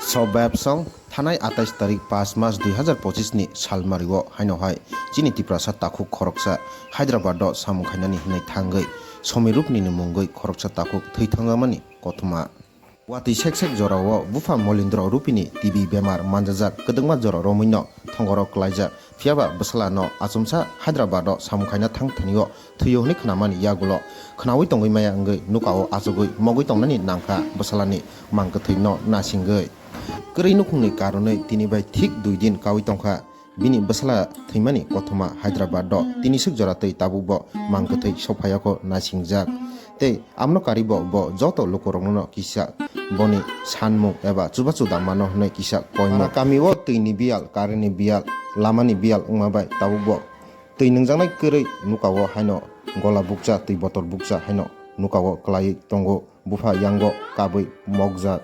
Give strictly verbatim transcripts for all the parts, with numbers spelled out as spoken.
Sobepsong thanai atais tarik pas mas dui hazar pochis ni salmario haino hai chini Tiprasa takhuk khoroksa Hyderabad o samung khainani hinwi thangwi Somi Rupni ni mungwi khoroksa takhuk thwi thangjakmani kothoma. Watwi sek sek jorao bupha Molindro Rupini T B bemar manjajak kwdwkma jora romwino thongoro klaijak. Phiyaba bwsala no achomsa Hyderabad o samung khaina thang thani o thwio hwnwi khnamani yagulo khnaui tongwi maya wngwi nukao achugwi mogwi tongnani nangkha bwsalani mang kwthwi no nasingwi. Kwrwi nukhungni karonwi tini bai thik dui din kaui tongkha. Bini bwsala thwimani kothoma Hyderabad o tini swk jora twi tabuk bo mang kwthwi sokphaiya kho nasingjak. Tei amno karibo bo joto lukurokno kisa boni sanmung eba chubachu da mano hwnwi kisa koimung. Para kamio twini biyal, kareni biyal, lamani biyal wngma bai tabuk bo twi nwngjaknai kwrwi nukao haino gola bukcha, twi botor bukcha haino nukao klaiwi tongo. Bupha yango kabwi mokjak.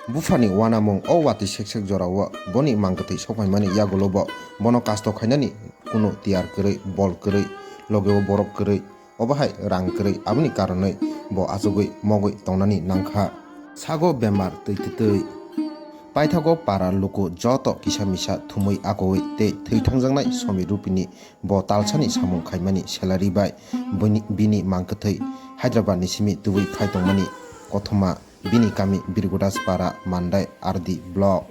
Buphani uanamung o watwi sek sek jorao boni mang kwthwi sokphaimani yagulo bo bono kasto khainani kunu tiyar kwrwi, bol kwrwi, logeo borok kwrwi. Obo hai rang kwrwi, aboni karonwi bo achugwi mogwi tongnani nangkha. Sago bemar twi twi twi. Paithago para luku joto kisa misa thumwi akowi tei thwi thangjaknai Somi Rupini bo talsani samung khaimani salary bai bini, bini mang kwthwi Hyderabad ni simi tubui phai tongmani kothoma bini kami Birgudas para Mandai R D block.